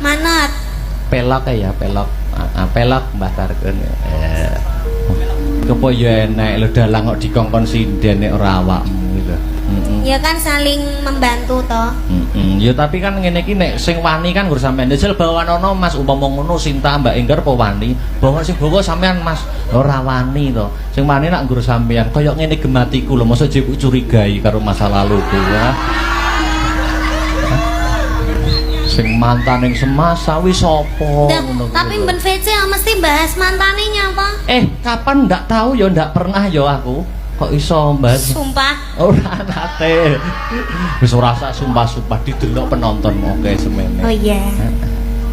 Manut. Pelok ya, pelok. Pelok Mbah Tarkun. Kepo ya enek lho dalang kok dikongkon sinden nek ora awakmu lho. Ya kan saling membantu toh. Ya tapi kan ngene iki nek sing wani kan nggur sampean. Jajal bawanono Mas umpama ngono Sinta Mbak Enggar apa wani? Bawa sing bawa sampean Mas. Ora wani to. Sing wani nak nggur sampean kaya ngene gematiku lho, mosok jek curigai karo masa laluku ya. Sing mantan ing semasa wis sapa ngono kuwi. Tapi ben VC mesti bahas mantane nyapa? Kapan ndak tahu ya, ndak pernah ya aku. Kok iso bahas? Sumpah. Ora nate. Wis ora sak sumpah-sumpah didelok penonton oke semene. Oh iya.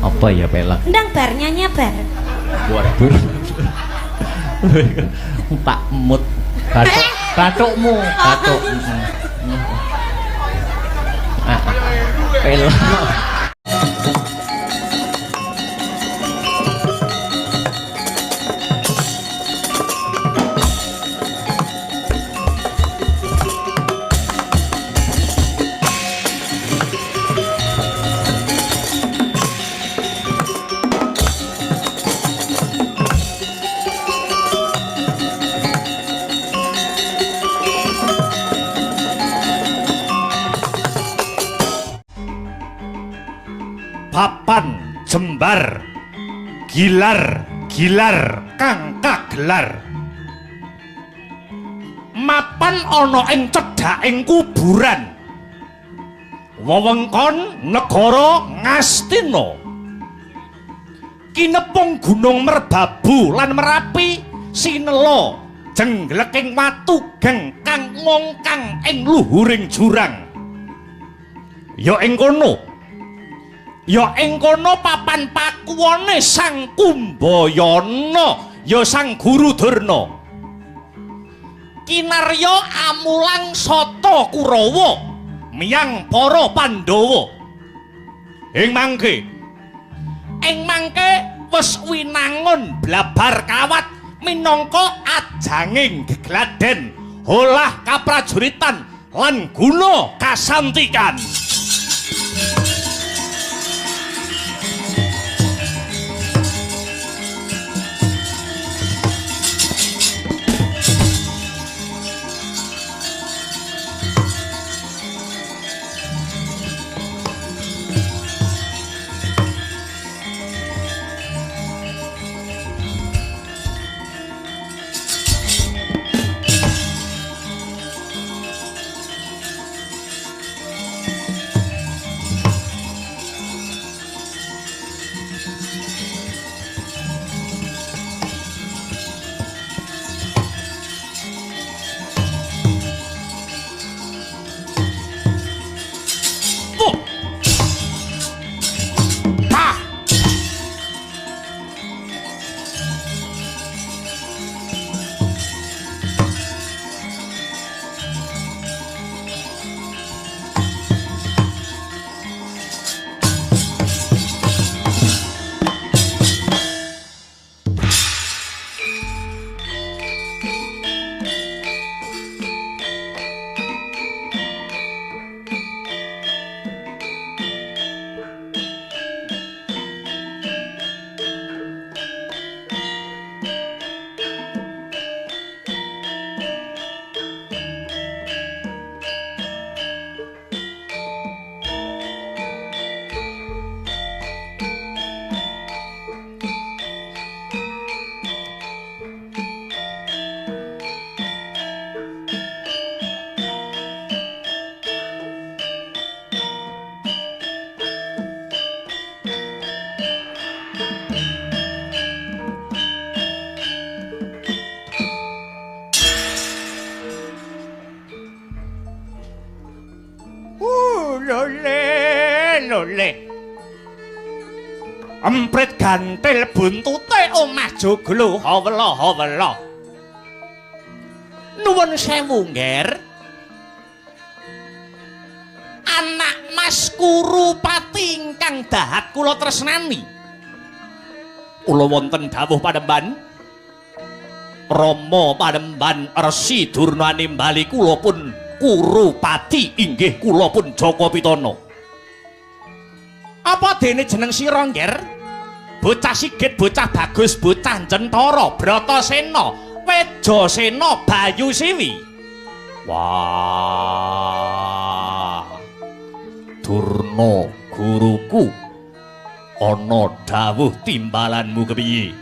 Apa ya pelek? Ndang bar nyanyi bar. Waduh. Tak mut bathuk bathukmu, bathuk. Pelek. Papan jembar gilar gilar kang kagelar mapan ana ing cedhaking kuburan wewengkon negara Ngastina kinepung Gunung Merbabu lan Merapi sinela jengleking watu geng kang ngongkang ing luhuring jurang ya ing kono ya ing kono papan pakuwone Sang Kumbayana ya Sang Guru Durna kinarya amulang sata Kurawa miyang para Pandhawa ing mangke wis winangun blabar kawat minangka ajanging gegladen olah kaprajuritan lan guna kasantikan. Lole. Emprit gantil buntute omah joglo hawela-hawela. Nuwun sewu, Ngger. Anak Mas Kurupati ingkang dahat kula tresnani. Kula wonten dawuh pademban. Rama pademban Resi Durna nimbali kula pun Kurupati inggih kula pun Jaka Pitana. Apa dene jeneng sira, Ngger? Bocah sigit, bocah bagus, bocah Jentara, Bratasena, Wejasena, Bayu Siwi. Wah. Durna guruku, ana dawuh timbalanmu kepiye?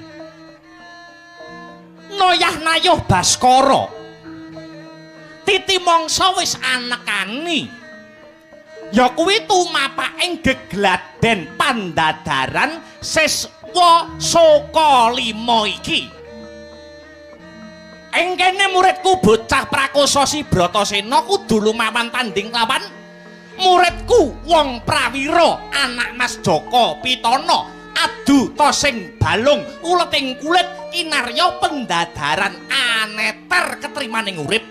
Noyah nayuh Baskara. Titi mangsa wis anekani. Ya kuwi tumapaking gegladen pandadaran siswa saka lima iki. Ing kene muridku bocah Prakosa si Bratasena kudu lumawan tanding lawan muridku wong Prawira anak Mas Jaka Pitana adu tosing balung uleting kulit kinarya pendadaran aneter ketrimaning urip.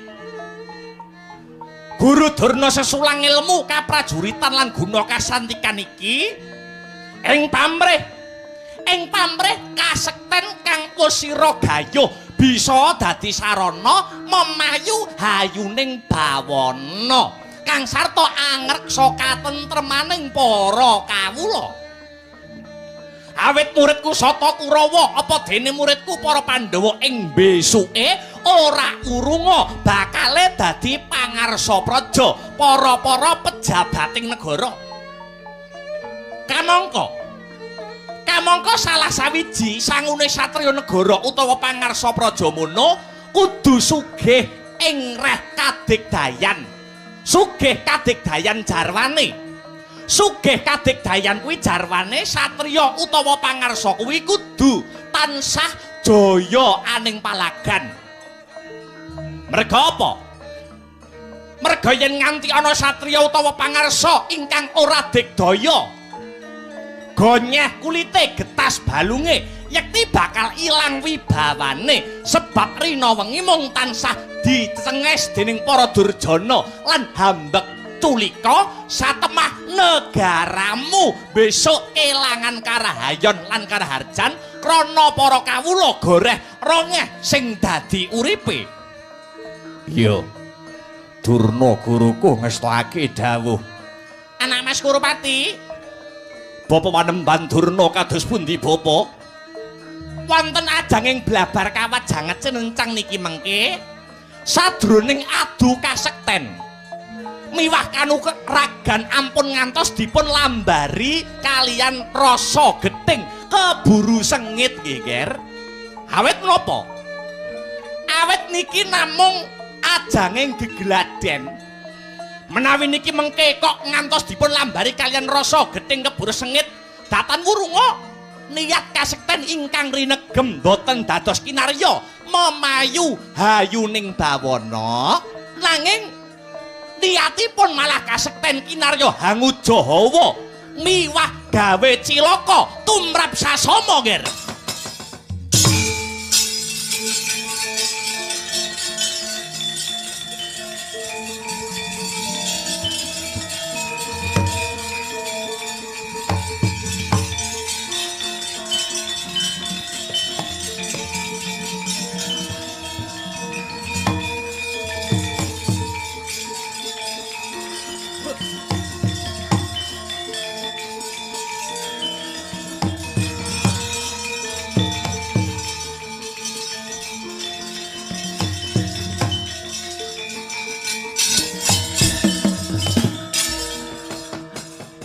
Guru Durna sesulang ilmu kaprajuritan lan guna kasantikan iki ing pamrih kasekten kang wis sira gayuh bisa dadi sarana memayu hayuning bawana kang sarta angreksa katentremaning para kawula. Awit muridku Sata Kurawa apa dene muridku para Pandhawa ing besuke ora urunga bakale dadi pangarsa praja para-para pejabating negara. Kamangka salah sawiji sangune satriya negara utawa pangarsa praja mono kudu sugih ing reh kadigdayan. Sugih kadigdayan jarwane. Sugih kadigdayan kuwi jarwane satriya utawa pangarsa kuwi kudu tansah jaya aning palagan. Merga apa? Merga yen nganti ana satriya utawa pangarsa ingkang ora digdaya, gonyeh kulite getas balunge, yekti bakal ilang wibawane sebab rina wengi mung tansah dicenges dening para durjana lan hambek tulika satemah negaramu besok kelangan karahayon lan karaharjan krana para kawula goreh rongeh sing dadi uripe. Iya, Durna guruku ngestokake dawuh. Anak Mas Kurupati, Bapak panemban Durna kados pundi Bapak? Wonten ajanging blabar kawat janget cinencang niki mengke sadroning adu kasekten miwah kanuragan ampun ngantos dipun lambari kalian rasa gething keburu sengit nggih, Ger. Awit menapa? Awit niki namung ajanging gegladen. Menawi niki mengke kok ngantos dipun lambari kalian rasa gething keburu sengit datan wurunga niat kasekten ingkang rinegem boten dados kinarya memayu hayuning bawana, nanging niatipun malah kasekten kinarya hanguja hawa miwah gawe cilaka tumrap sasama, Ger.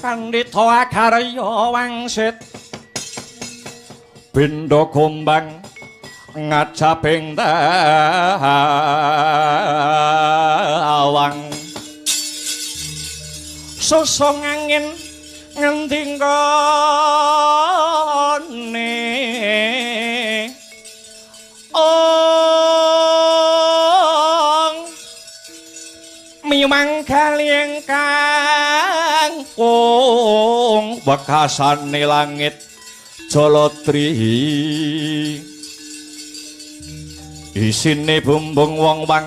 Pandhita Akarya wangsit benda gombang ngajabing tawang susung angin ngendi nggone ong mimang kalieng kangkung wekasane langit jaladri isine bumbung wong wang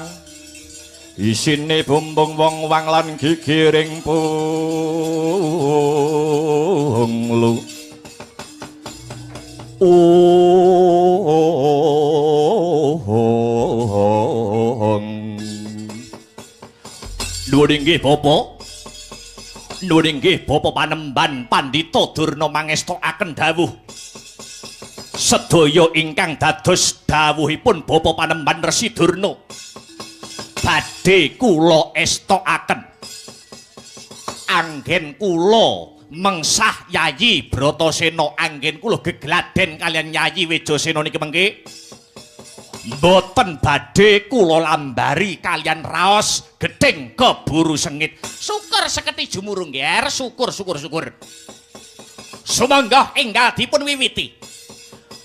isine bumbung wong wang lan gigiring punglu ong. Nuwun inggih Bapak. Nuwun inggih Bapak Panemban Pandhita Durna mangestokaken dawuh. Sedaya ingkang dados dawuhipun Bapak Panemban Resi Durna badhe kula estokaken. Anggen kula mengsah Yayi Bratasena, anggen kula gegladen kaliyan Yayi Wejasena niki mengke mboten badhe kula lambari kaliyan raos gething keburu sengit. Syukur seketi jumurung nger, syukur syukur syukur. Sumangga enggal dipun wiwiti.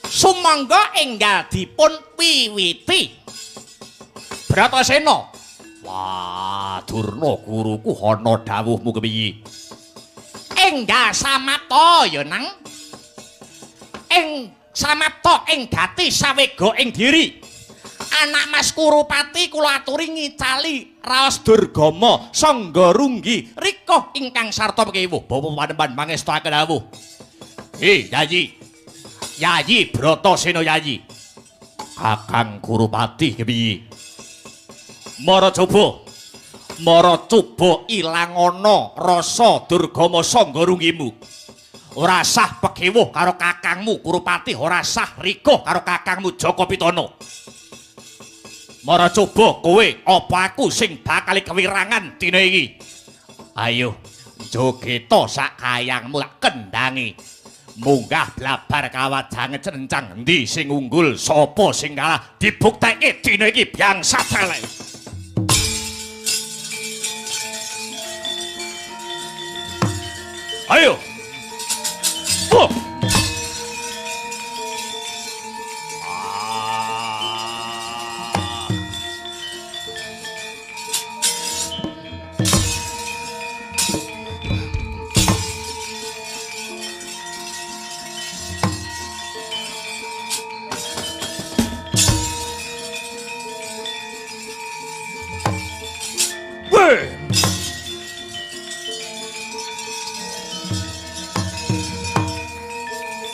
Sumangga enggal dipun wiwiti. Bratasena. Wah, Durna guruku ana dawuhmu kepiye? Enggal samapta ya nang. Ing samapta ing gati sawega ing diri. Anak Mas Kurupati kula aturi ngicali raos durgama sangga runggi rikah ingkang sarta pekewuh. Bapak Panemban mangestokaken dawuh. Hei Yayi. Yayi Bratasena Yayi. Kakang Kurupati kepiye? Mara coba. Mara coba ilangana rasa durgama sangga runggimu. Ora sah pekewuh karo kakangmu Kurupati, ora sah rikah karo kakangmu Jaka Pitana. Mara coba kowe apa aku sing bakal kewirangan dina iki. Ayo jogeta sak kayangmu tak kendhangi. Munggah blabar kawajange cencang endi sing unggul sapa sing kalah dibuktekke dina iki biangsa elek. Ayo. Oh.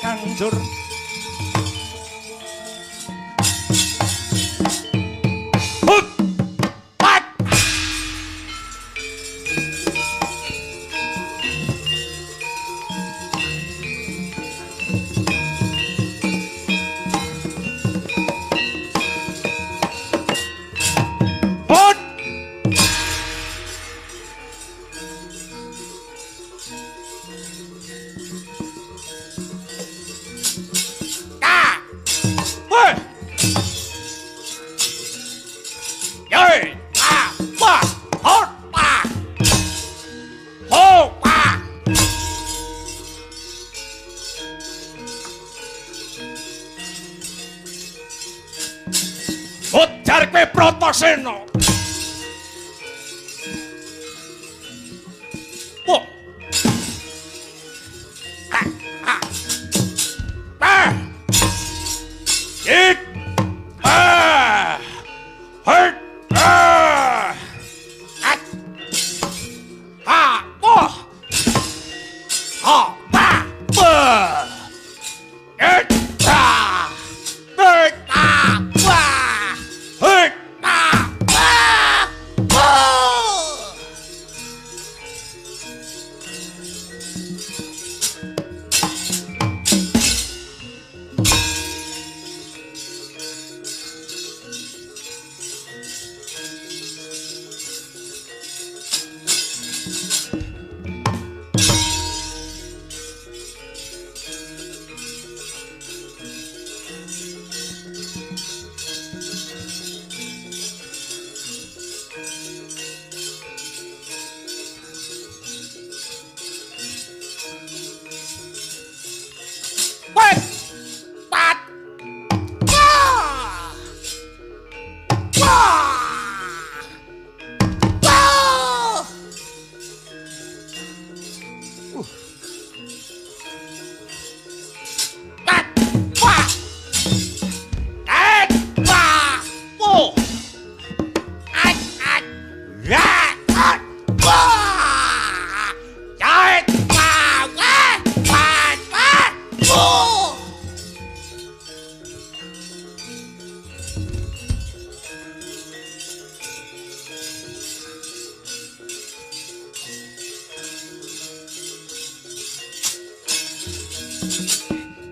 Kanjur. Hut. Pat. Hut. Ujar kowe Bratasena. Wah. Ha ha. Ah. Ik. Ah. Hurt. Ah. At. Ha. Wah. Ha. Ba. Ba. Ik. Ah. Ik. Ah. Wah. Hurt. Ah.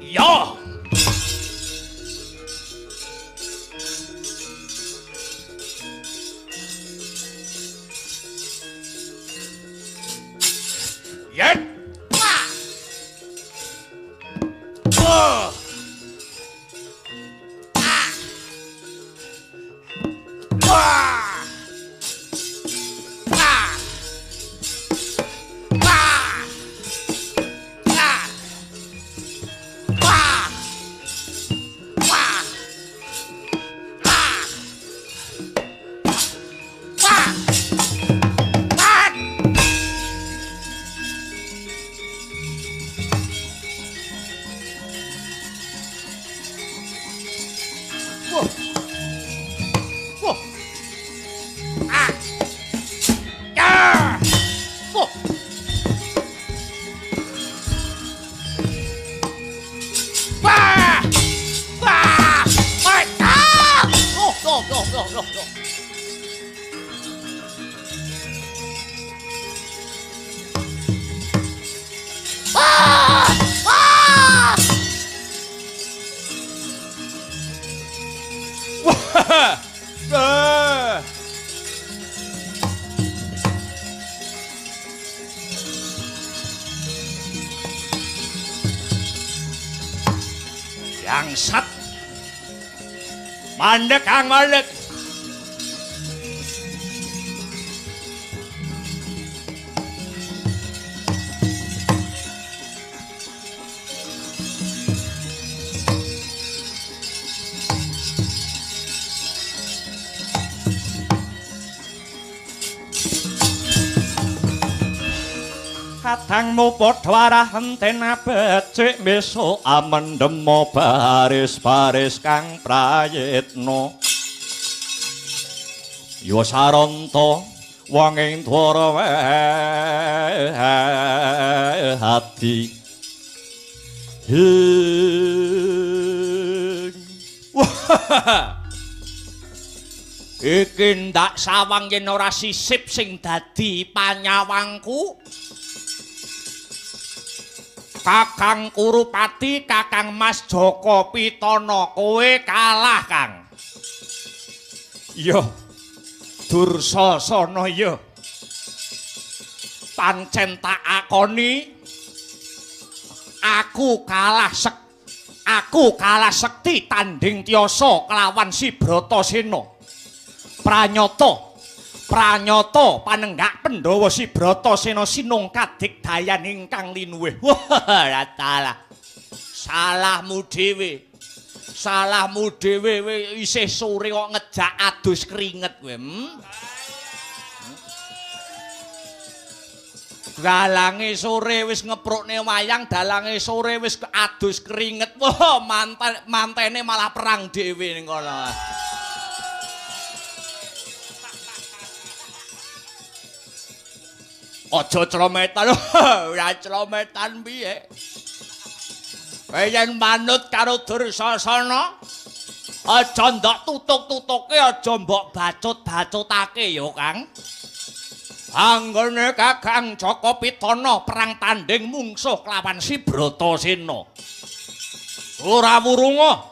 Ya. Yen. Wah. Oh. Ah. Wah. Ah. Wah. Ah. Wah. Wah. Ah. Wah. Wah. Wah. Wah. Ah. Ah. Wah. Wah. Wah. Wah. Ah. Oh, oh, oh, oh, oh, oh. Ah. Ah. Wah. Ah. Bangsat. Mandek Kang, mandek. Kadangmu padha arah enten becik besok amendemo baris-baris kang prayitna. Ya saranta wong ing Dwarawati. Hing. Wah. Iki ndak sawang yen ora sisip sing dadi panyawangku. Kakang Kurupati, Kakang Mas Jaka Pitana, kowe kalah, Kang. Iya. Dursasana iya. Pancen tak akoni aku kalah aku kalah sekti tanding tiyasa kelawan si Bratasena. Pranyata pranyata panenggak Pandhawa si Bratasena sinung kadigdayan ingkang linuwih. Wah, dalah. Salahmu dhewe. Salahmu dhewe isih sore kok ngejak adus keringet kowe. Dalange sore wis ngeprukne wayang, dalange sore wis adus keringet. Wah, mantene malah perang dhewe ning kono. Aja clometan, ora clometan piye. Kowe yen manut karo Dursasana, aja ndok tutuk-tutuke, aja mbok bacut-bacutake ya, Kang. Anggone Kakang Jaka Pitana perang tanding mungsuh kelawan si Bratasena. Ora wurunga,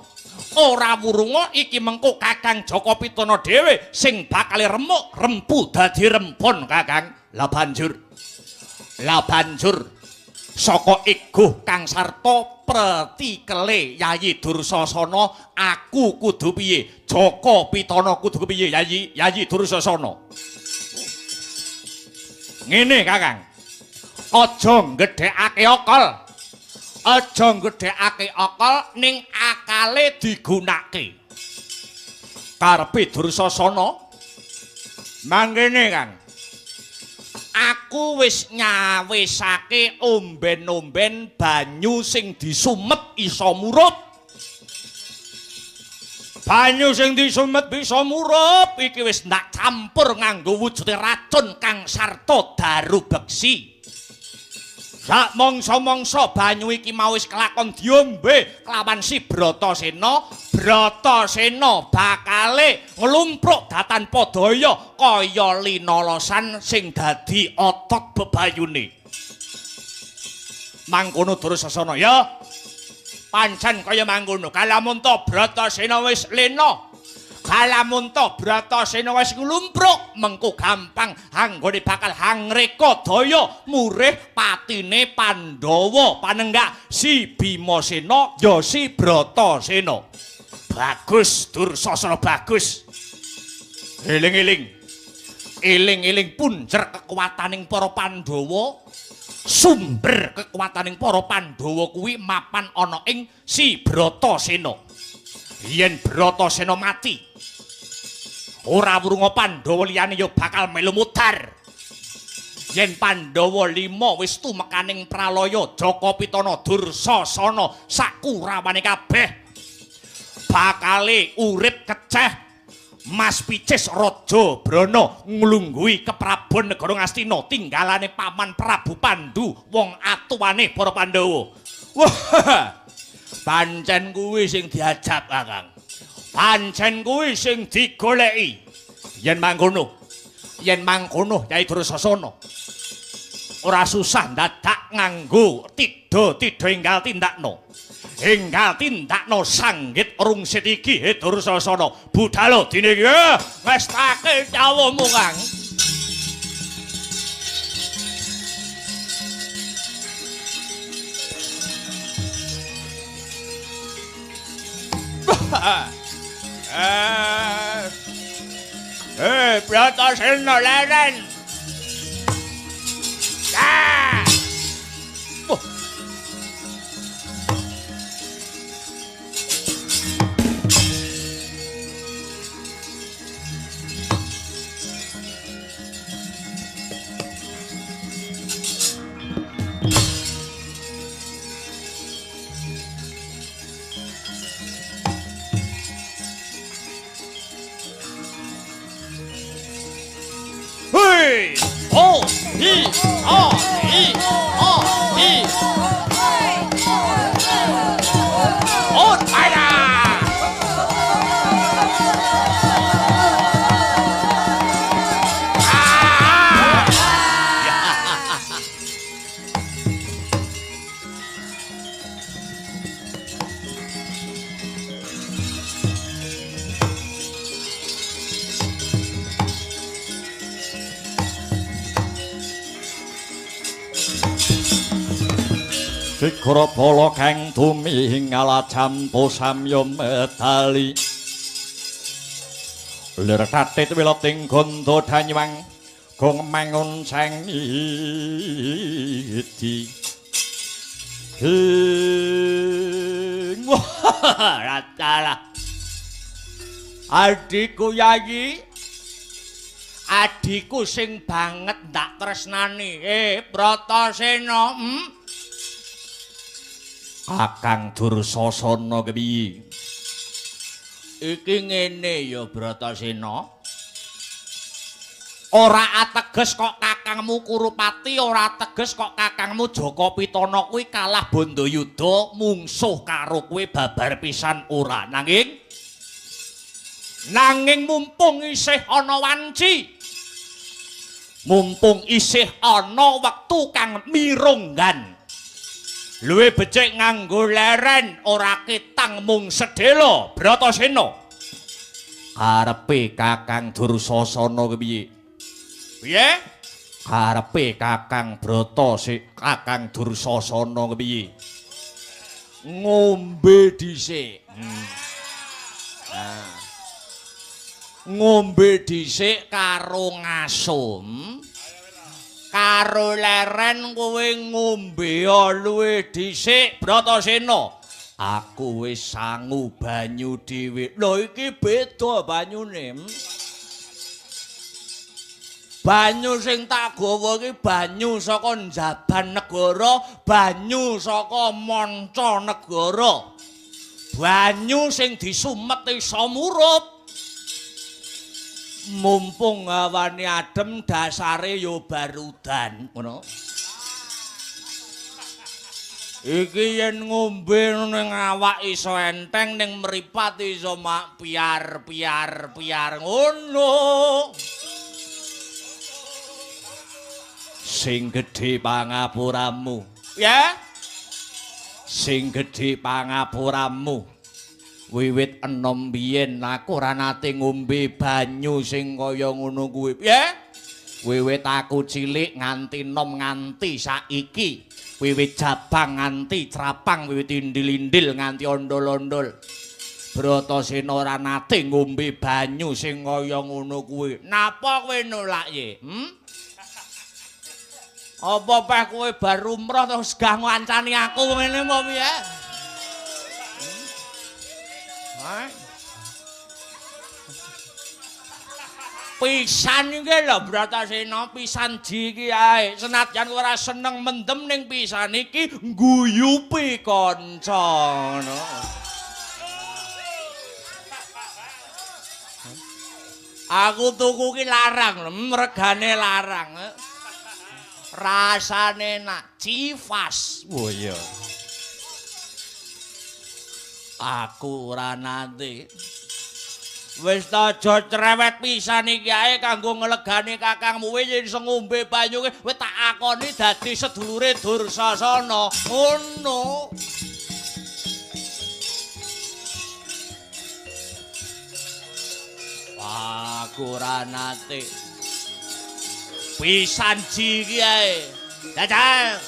ora wurunga iki mengko Kakang Jaka Pitana dhewe sing bakal remuk rempu dadi rempon, Kakang. Lah banjur saka iguh Kang Sarta pretikele Yayi Dursasana, aku kudu piye? Jaka Pitana kudu piye Yayi? Yayi Dursasana. Ngene Kakang. Aja nggedhekake akal. Aja nggedhekake akal ning akale digunake. Karepe Dursasana mangkene Kang. Aku wis nyawisake omben-omben banyu sing disumet iso murup. Banyu sing disumet bisa murup iki wis ndak campur nganggo wujude racun Kang Sarta Daru Beksi. Sak mangsa-mangsa banyu iki mau wis kelakon diombe kelawan si Bratasena, Bratasena bakale nglumpruk datan padaya kaya linolosan sing dadi otot bebayune. Mangkono Dursasana ya. Pancen kaya mangkono. Kalamunta Bratasena wis lena. Kalamunta Bratasena wis nglumpruk, mengko gampang anggone bakal hangreka daya murih patine Pandhawa panenggak si Bimasena ya si Bratasena. Bagus Dursasana, bagus. Eling-eling. Eling-eling punjer kekuataning para Pandhawa. Sumber kekuataning para Pandhawa kuwi mapan ana ing si Bratasena. Yen Bratasena mati, ora wurunga Pandhawa liyane ya bakal melu mudhar. Yen Pandhawa 5 wis tumekaning pralaya, Jaka Pitana Dursasana sakurawane kabeh bakale urip keceh. Mas Picis Raja Brana nglungguhi keprabon negara Ngastina tinggalane paman Prabu Pandu wong atuwane para Pandhawa. Wah, pancen kuwi sing diajab, Kakang. Pancen kuwi sing digoleki. Yen mangkono, yen mangkono Kyai Dursasana ora susah dadak nganggo tidha-tidha enggal tindakno. Enggal tindakno sanggit rungsit iki, he Dursasana. Budhalo dine iki ngestake cawuhmu, Kang. Bratasena leren. Ah! Hei, oh, hi, oh, hi, oh, hi. Oh, fire! Sikara bala kang tumingal jampo samya medali. Lir tatit wiloting gandha danywang gong mangun sang idi. Ing wah ratalah. Adhiku Yayi, adhiku sing banget ndak tresnani. Bratasena, Kakang Dursasana kepiye? Iki ngene ya Bratasena. Ora ateges kok kakangmu Kurupati, ora ateges kok kakangmu Jaka Pitana kuwi kalah bandayuda mungsuh karo kowe babar pisan ora. Nanging mumpung isih ana wanci, mumpung isih ana wektu kang mirunggan, luwih becik nganggo leren ora ketang mung sedhela Bratasena. Karepe Kakang Dursasana kepiye? Piye? Karepe Kakang Brata sik Kakang Dursasana kepiye? Ngombe dhisik. Nah. Ngombe dhisik karo ngasum. Karo leren kowe ngombe luwih dhisik Bratasena. Aku wis sangu banyu dhewe. Lho iki beda banyune. Banyu sing tak gawa iki banyu saka njaban negara, banyu saka manca negara. Banyu sing disumet iso murup. Mumpung hawane adem dasare ya barudan, ngono. Iki yen ngombe ning awak iso enteng, ning mripat iso mak piar piar piar ngono. Sing gedhe pangapuramu. Ya. Sing gedhe pangapuramu. Wiwit enom biyen aku ora nate ngombe banyu sing kaya ngono kuwi. Piye? Wiwit aku cilik nganti nom nganti saiki. Wiwit jabang nganti crapang, wiwit indil-indil nganti ondol-ondol. Bratasena ora nate ngombe banyu sing kaya ngono kuwi. Napa kowe nolak ye? Apa peh kowe bar umroh terus gah ngancani aku ngene apa piye? Pisan iki lho Bratasena, pisan ji iki ae. Senadyan kowe ora seneng mendem ning pisan iki ngguyupi kanca ngono. Aku tuku ki larang lho, regane larang. Rasane enak, Civas. Oh iya. Aku ora nate. Wis ta aja cerewet pisan iki ae kanggo nglegani kakangmu yen iso ngombe banyu kowe tak akoni dadi sedulure Dursasana. Ngono. Aku ora nate. Pisan ji iki ae. Jajal.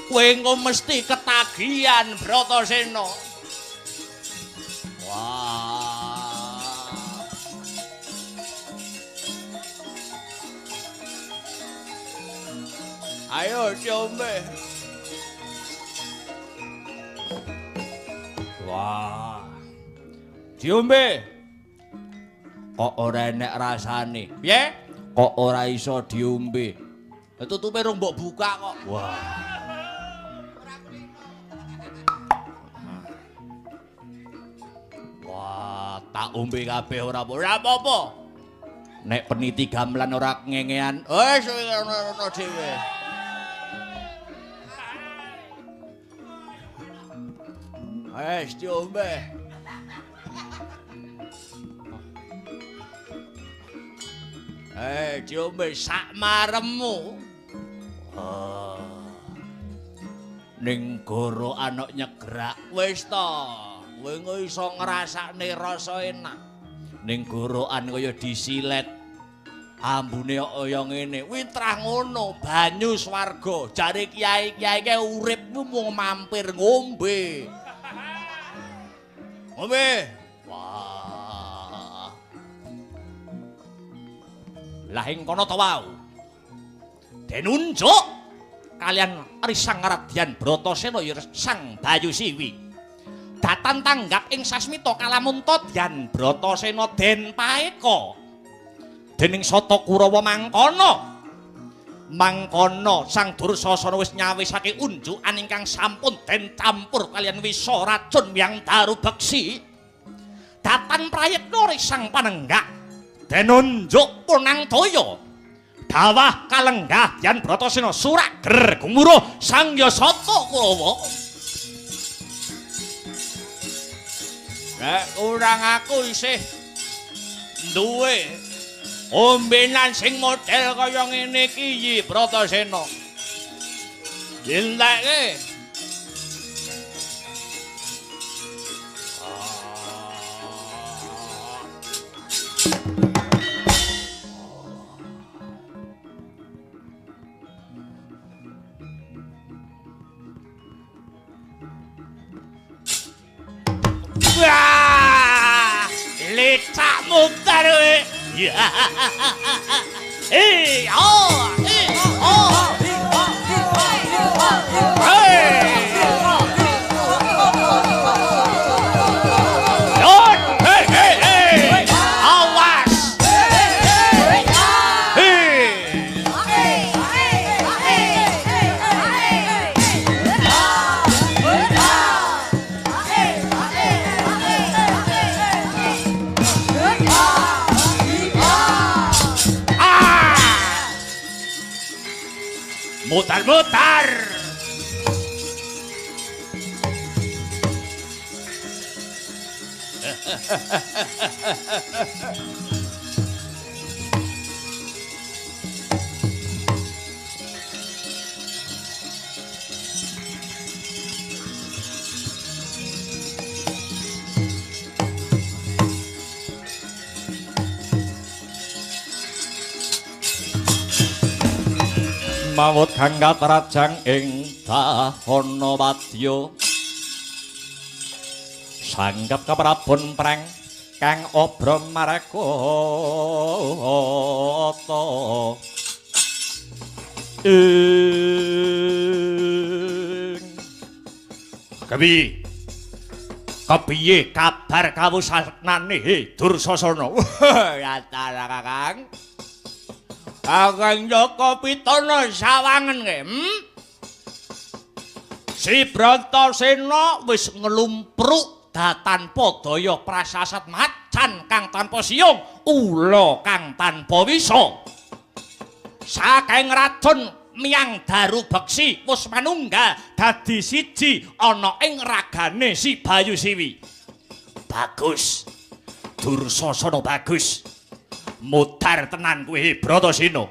Kowe engko mesti ketagihan Bratasena. Wah. Ayo diombe. Wah. Diombe. Kok ora enek rasane? Piye? Kok ora iso diombe? Tutupe rung mbok buka kok. Wah. Wah, tak ombe kabeh ora apa-apa. Nek peniti gamelan ora ngengean, wis ono dhewe. Wis diombe. Diombe sak maremu. Ning goro anok nyegrak wis ta. Kowe engko iso ngrasakne rasa enak. Ning gorokan kaya disilet. Ambune kaya ngene. Kuwi trah ngono, banyu swarga. Jare kiai-kiai ke uripmu mung mampir ngombe. Ngombe. Wah. Lah ing kono ta wau. Den unjuk kalian Risang Radyan Bratasena ya Sang Bayu Siwi. Datan tanggap ing sasmita kalamunta Dyan Bratasena den paeka. Dening Sata Kurawa mangkono. Mangkono Sang Dursasana wis nyawisake unjukan ingkang sampun den campur kalian wisa racun yang daru beksi. Datan prayitna Risang panenggak. Den unjuk punang toya. Dawah kalenggah Dyan Bratasena surak ger gumuruh Sang Sata Kurawa. Nek kurang aku isih duwe ombenan sing model kaya ngene iki Yi Bratasena. Dientekke. Wah, lecak mutar kowe. Ya. Eh, oh, eh, oh. Hey. Yon, hey, hey, hey. Awas. Hey. Mutar-mutar. Mawut kang katrajang ing dahana wadya. Sanggap kaprabon prang kang obra marakata. Ing kepiye? Kepiye kabar kawusanane he Dursasana? Ya ta Kakang. Kakang Jaka Pitana sawangen ke? Si Bratasena wis nglumpruk datanpa daya prasasat macan kang tanpa siung, ula kang tanpa wisa. Saking racun miyang daru beksi wis manunggal dadi siji ana ing ragane si Bayu Siwi. Bagus. Dursasana bagus. Mudhar tenan kuwi Bratasena.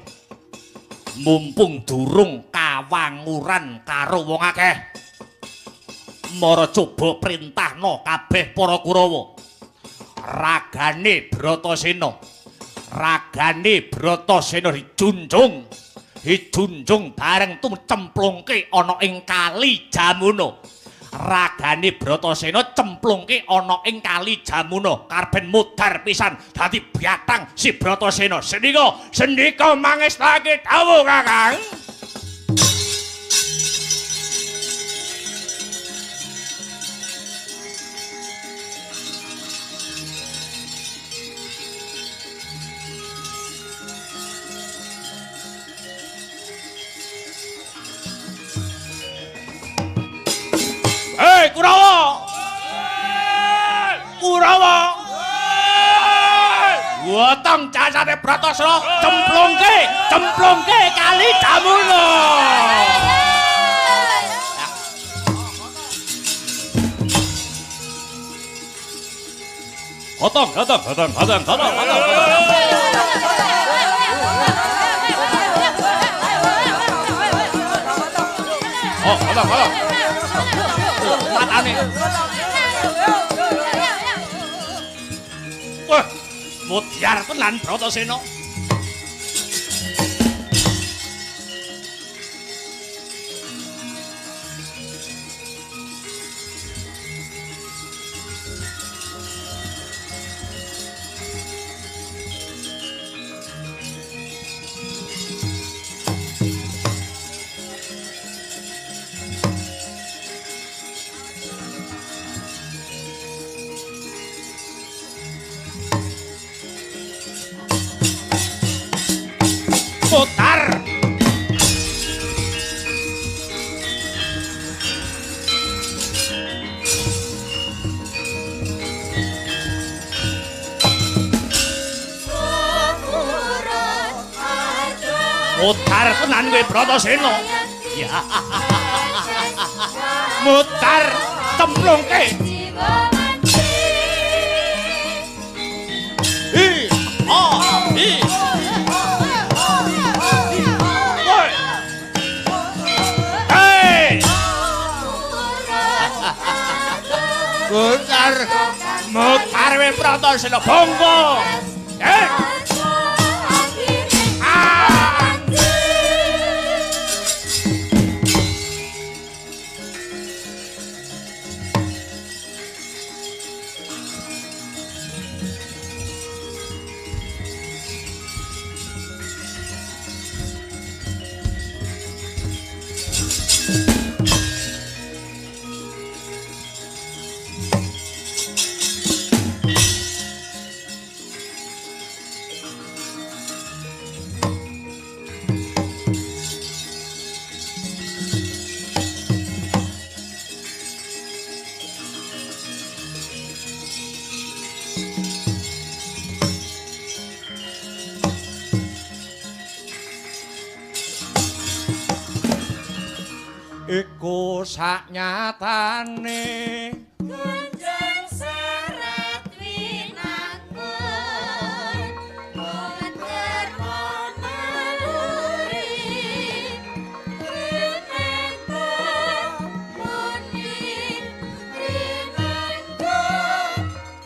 Mumpung durung kawanguran karo wong akeh. Mara coba printahna kabeh para Kurawa. Ragane Bratasena. Ragane Bratasena dijunjung. Dijunjung bareng tumcemplungke ana ing kali Jamuna. Ragane Bratasena cemplungke ana ing kali Jamuna. Karben mudhar pisan dadi byatang si Bratasena. Sendika, sendika mangestake dawuh Kakang. Hei Kurawa! Kurawa! Wotong cacate Bratasena cemplungke, cemplungke kali Jamuna. Gotong, gotong, gotong, gotong, gotong, gotong. Oh, gotong, gotong. Matane. Wah, mudyar tenan Bratasena. Putar. Mutar tenan kowe Bratasena. Ya. Mutar cemplungke. Hi, oh, hi. Mutar, mutar we Bratasena bongko. Eh. Ah. Iku saknyatane Gunjang serat winangun Mutermo maluri Rinengko muni Rinengko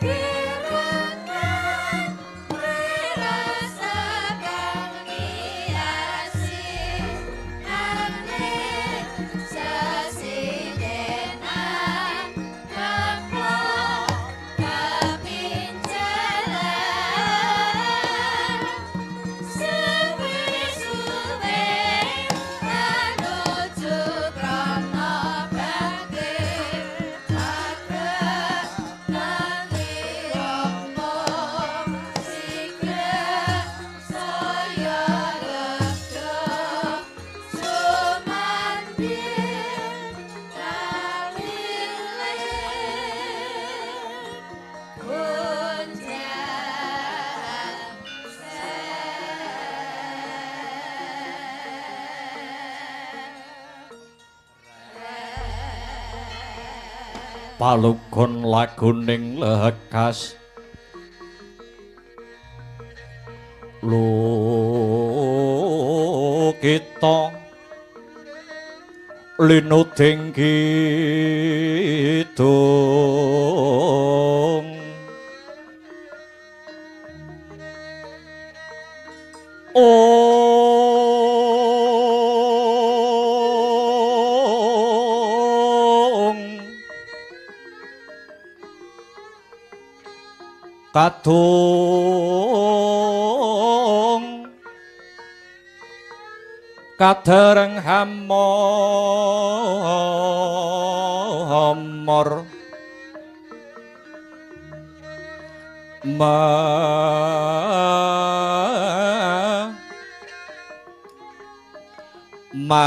gerangan Rasa kang ngiasi. Palugon laguning lekas lukita linuding kidung ong kadung kadereng hamor ma ma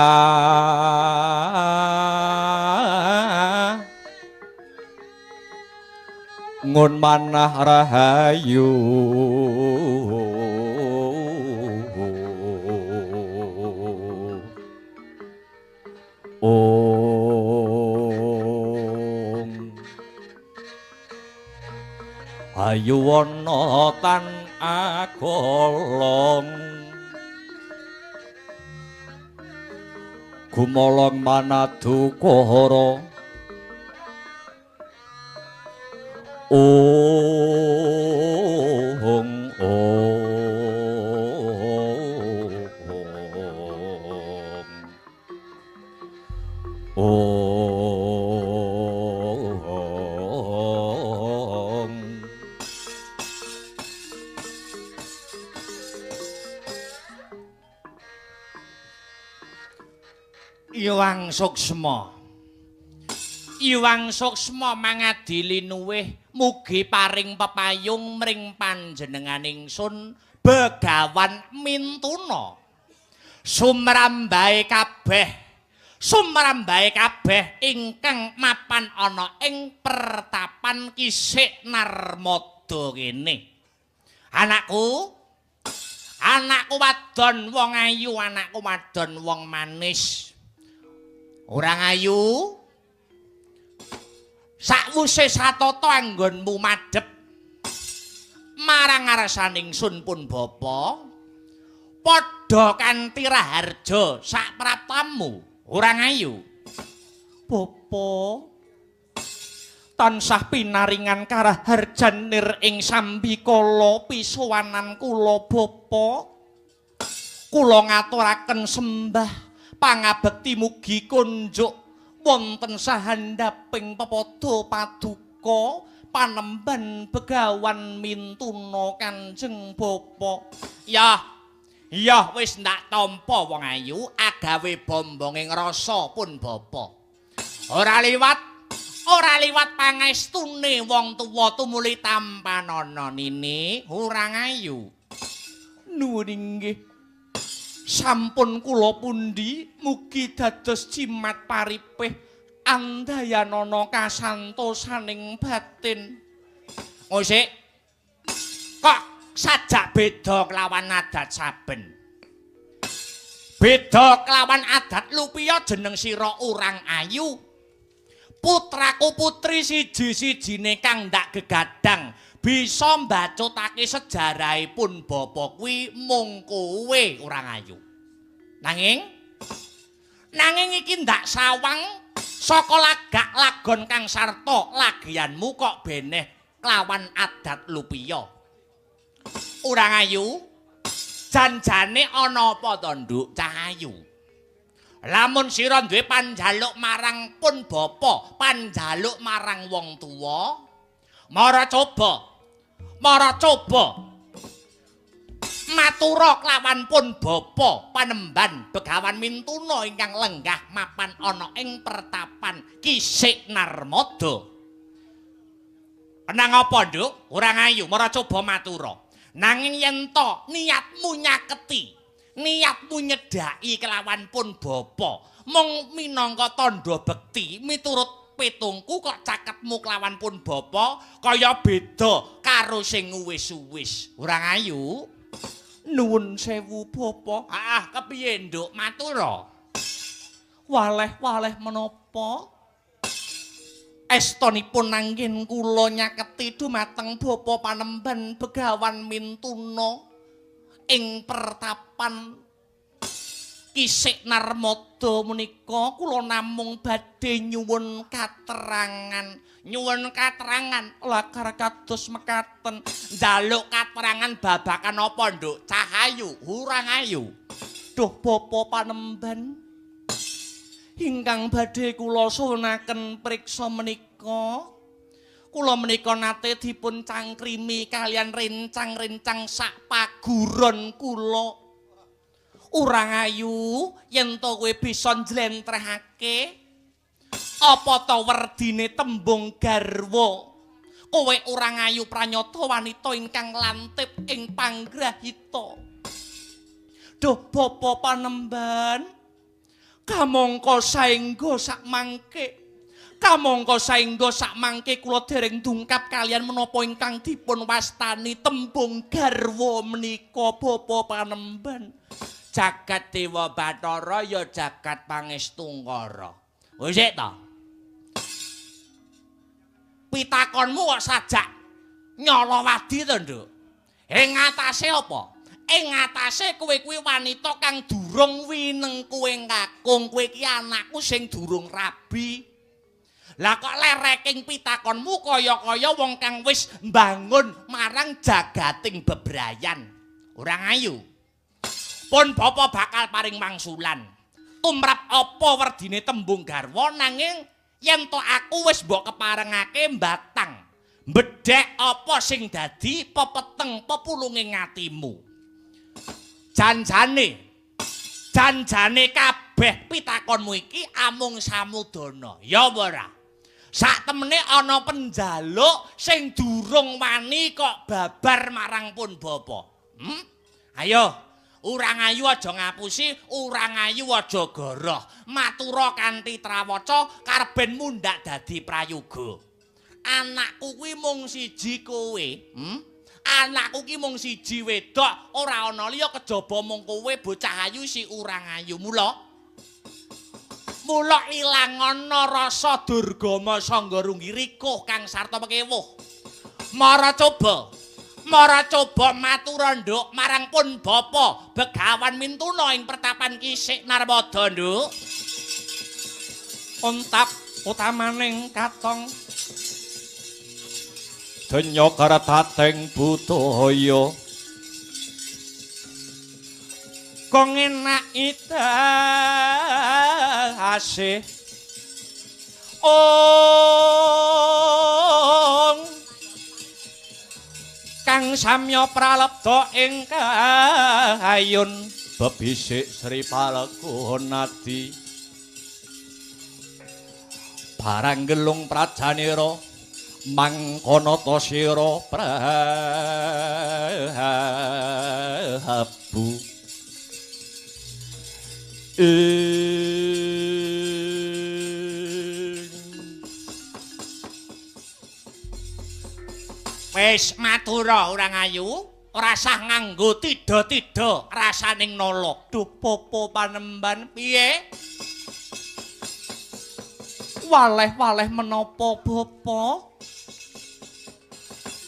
ngun manah rahayu Om Ayu wana tan agolong gumolong manadukara Ong ong ong Iwang Suksma. Iwang Suksma mangadili nuwih mugi paring pepayung mring panjenengan ingsun Begawan Mintuna. Sumrambahe kabeh, sumrambahe kabeh ingkang mapan ana ing pertapan Kisik Narmada kene. Anakku, anakku wadon wong ayu, anakku wadon wong manis. Ora ayu. Sakwuse satata anggonmu madhep marang ngarsaning sun pun bapa, padha kanthi raharja sapraptamu. Ora ayu. Bapa tansah pinaringan karaharjan nir ing sambikala pisowanan kula bapa. Kula ngaturaken sembah pangabekti mugi kunjuk wonten sahandaping pepada paduka panemban Begawan Mintuna Kanjeng Bapa. Ya, ya wis ndak tampa wong ayu agawe bombonge ngrasa pun bapa. Ora liwat, ora liwat pangestune wong tuwa tumuli tampanana nini ora ayu. Nuwun inggih. Sampun kula pundi mugi dados jimat paripih andayanana kasantosaning batin. Ngosik kok sajak beda kelawan adat saben. Beda kelawan adat lupiya jeneng sira urang ayu. Putraku putri siji-sijine kang ndak gegadang bisa mbacutake sejarahipun bapa kuwi mung kowe urang ayu. Nanging nanging iki ndak sawang saka lagak lagon kang sarta lagianmu kok beneh kelawan adat lupiya. Urang ayu, janjane ana apa to, Nduk Cah ayu? Lamun sira duwe panjaluk marang pun bapa, panjaluk marang wong tuwa, mara coba. Mara coba matura kelawan pun bapa panemban Begawan Mintuna ingkang lenggah mapan ana ing pertapan Kisik Narmada. Kenang apa, Nduk? Ora ayu, mara coba matura. Nanging yen to niatmu nyaketi, niatmu nyedhaki kelawan pun bapa, mung minangka tandha bekti miturut petungku kok caketmu kelawan pun bapa kaya beda karo sing wis-wis. Ora ayu. Nuwun sewu bapa. Ah, kepiye Nduk matura? Waleh-waleh menapa? Estonipun anggen kula nyaketi dumateng Bapa Panembahan Begawan Mintuna ing pertapan Kisik Narmada menika kula namung badhe nyuwun katerangan. Nyuwun katerangan lakar kados mekaten. Njaluk katerangan babakan apa, Nduk? Cahayu, urang ayu. Duh Bapa Panembahan, ingkang badhe kula suwunaken priksa menika, kula menika nate dipun cangkrimi kalian rencang-rencang sak paguron kula. Urang ayu, yen to kowe bisa njlentrehake apa to werdine tembung garwa? Kowe urang ayu pranyata wanita ingkang lantip ing panggrahita. Duh Bapa Panembahan, kamangka saengga sakmangke, kamangka saengga sakmangke kula dereng dungkap kalian menapa ingkang dipun wastani tembung garwa menika Bapa Panembahan. Jagat Dewa Bathara ya jagat Pangestungkara. Wis sik ta? Pitakonmu kok sajak nyala wadi to, Nduk? Ing atase apa? Ing atase kowe kuwi wanita kang durung winengku ing kakung, kowe iki anakku sing durung rabi. Lah kok lereking pitakonmu kaya-kaya wong kang wis mbangun marang jagating bebrayan. Urang ayu. Pun bapa bakal paring wangsulan. Tumrap apa werdine tembung garwa nanging yen to aku wis mbok keparengake mbatang. Mbedhek apa sing dadi pepeteng pepulunge atimu. Janjane, janjane kabeh pitakonmu iki amung samudana. Ya apa ora? Sak temene ana penjaluk sing durung wani kok babar marang pun bapa. Ayo, urang ayu aja ngapusi, urang ayu aja goroh. Matura kanthi trawaca karben mundhak dadi prayoga. Anakku kuwi mung siji kowe, Anakku ki mung siji wedok, ora ana liya kejaba mung kowe bocah ayu si urang ayu. Mula mula ilang ana rasa durgama sangga runggirikuh kang sarta pekewuh. Mara coba, mara coba matura Nduk marang pun bapa Begawan Mintuna ing pertapan Kisik Narmada, Nduk. Ontap utamaning katong donya karatating budaya kong enak idase ong kang samya pralebda ing kayun bebisik Sri Palgunadi barang gelung prajanira mangkono ta sira Prabu. Wis matura urang ayu, ora sah nganggo tida-tida rasaning nala. Duh Bapa Panembahan, piye? Waleh-waleh menapa Bapa?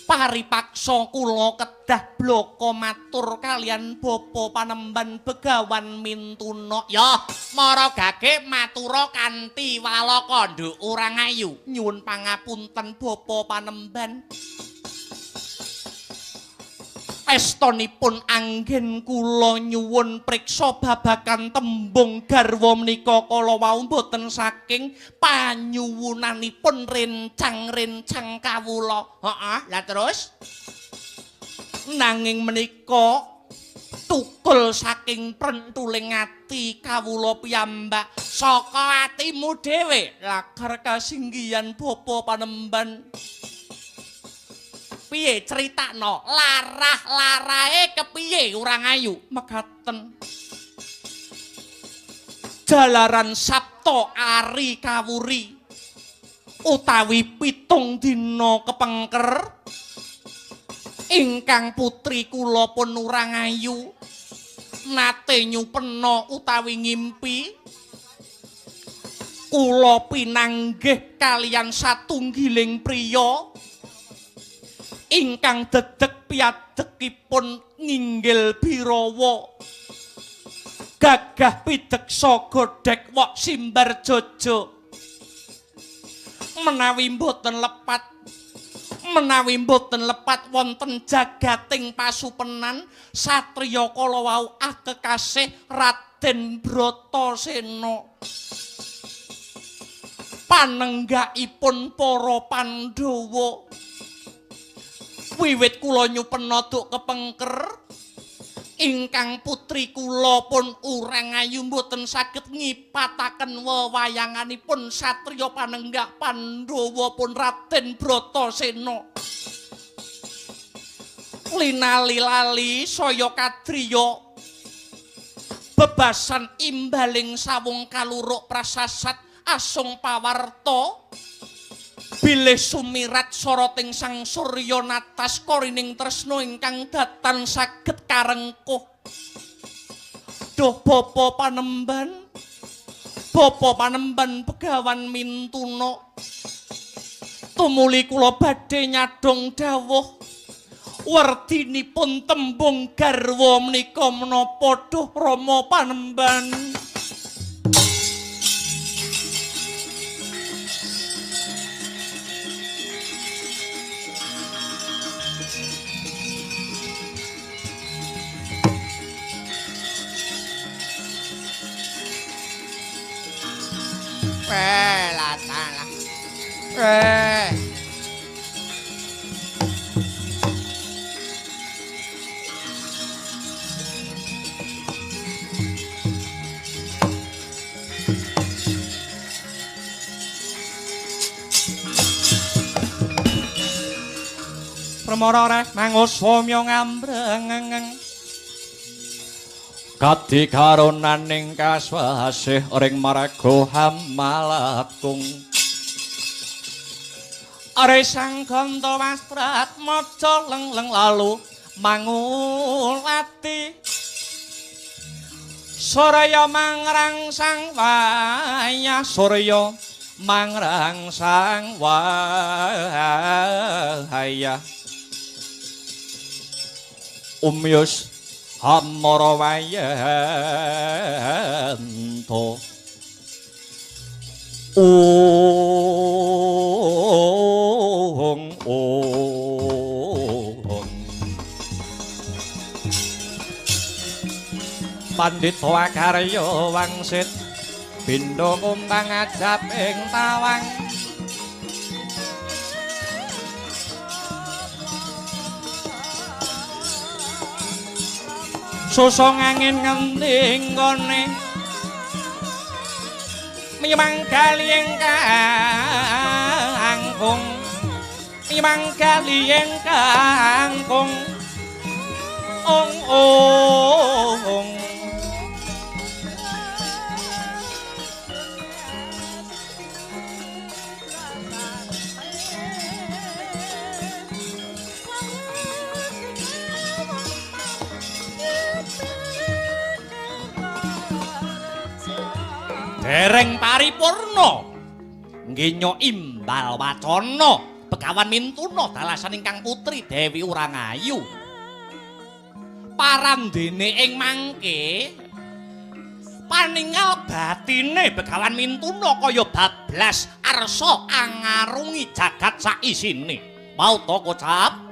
Paripaksa kula kedah blaka matur kalian Bapa Panembahan Begawan Mintuna. Ya, mara gage matura kanthi walaka, Nduk urang ayu. Nyuwun pangapunten Bapa Panembahan. Estonipun anggen kula nyuwun priksa babagan tembung garwa menika kala wau mboten saking panyuwunanipun rencang-rencang kawula. Heeh, lah terus nanging menika tukul saking prentuling ati kawula piyambak saka atimu dhewe lagar kasinggihan Bapa Panembahan. Piye critakno larah-larahe kepiye urang ayu? Mekaten jalaran Sabta Ari Kawuri utawi 7 dina kepengker ingkang putri kula pun urang ayu nate nyupena utawi ngimpi Kula pinanggih kaliyan satunggiling priya ingkang dedeg piadegipun nginggil birawa. Gagah pideksa godhek wok simbar jojo. Menawi mboten lepat, menawi mboten lepat wonten jagating pasupenan satriya kala wau akekasih Raden Bratasena. Panenggakipun para Pandhawa. Wiwit kula nyupena duk kepengker ingkang putri kula pun Urang Ayu mboten saged ngipataken wewayanganipun satriya panenggak Pandhawa pun Raden Bratasena. Linali-lali saya kadriya bebasan imbaling sawung kaluruk prasasat asung pawarta bilih sumirat soroting sang surya natas korining tresna ingkang datan saged karengkuh. Duh bapa panemban, bapa panemban Begawan Mintuna, tumuli kula badhe nyadhong dawuh werdinipun tembung garwa menika menapa duh Rama panemban. Permara reh mangusomya ngambrengeng Kadi karonaning kaswasih ring marga hamalakung. Are sang ganta wastratmaja lengleng lalu mangulati Surya mangrangsang wayah, surya mangrangsang wayah. Umyus hamara wayanto ung ung pandhita akarya wangsit bindha kuntang ajab ing tawang. Susung angin ngendi nggone mimang kali ingkang mimang kali ingkang ong ong. Dereng paripurna ngenyo imbal wacana Begawan Mintuna dalasan ingkang putri Dewi Urangayu. Parandene ing mangke paningal batine Begawan Mintuna kaya bablas arsa angarungi jagat saisine. Mau to kocap?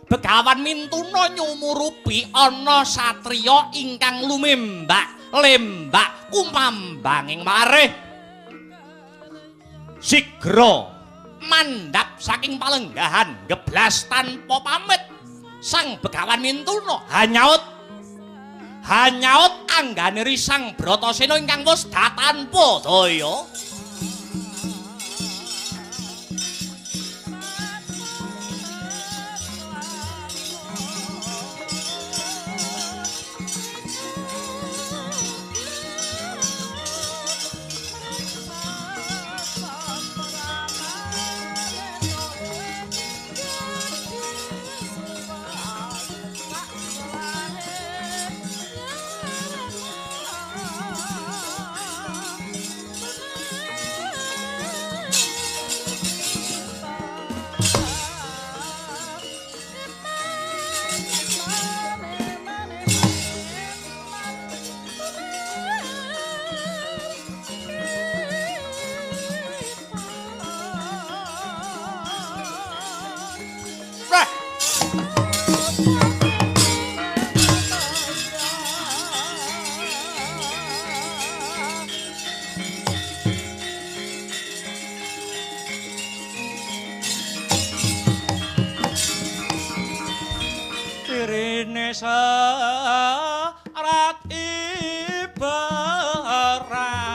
Begawan Mintuna nyumurupi ana satriya ingkang lumembak lembak kumambanging marih. Sigra mandhap saking palenggahan geblas tanpa pamit. Sang Begawan Mintuna hanyaut hanyaut anggane Sang Bratasena ingkang wis datanpa daya. Serat iberan.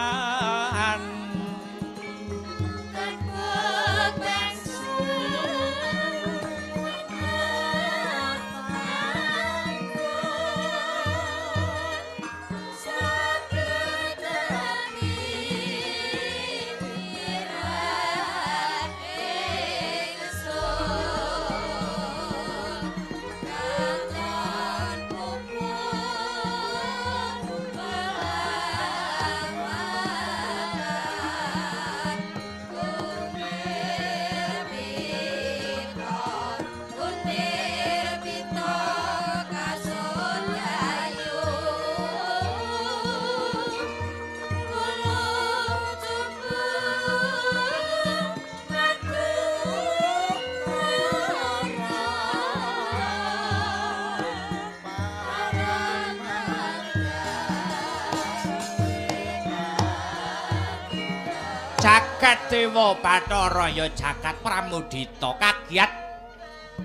Jagat Dewa Bathara ya jagat Pramudita kagiat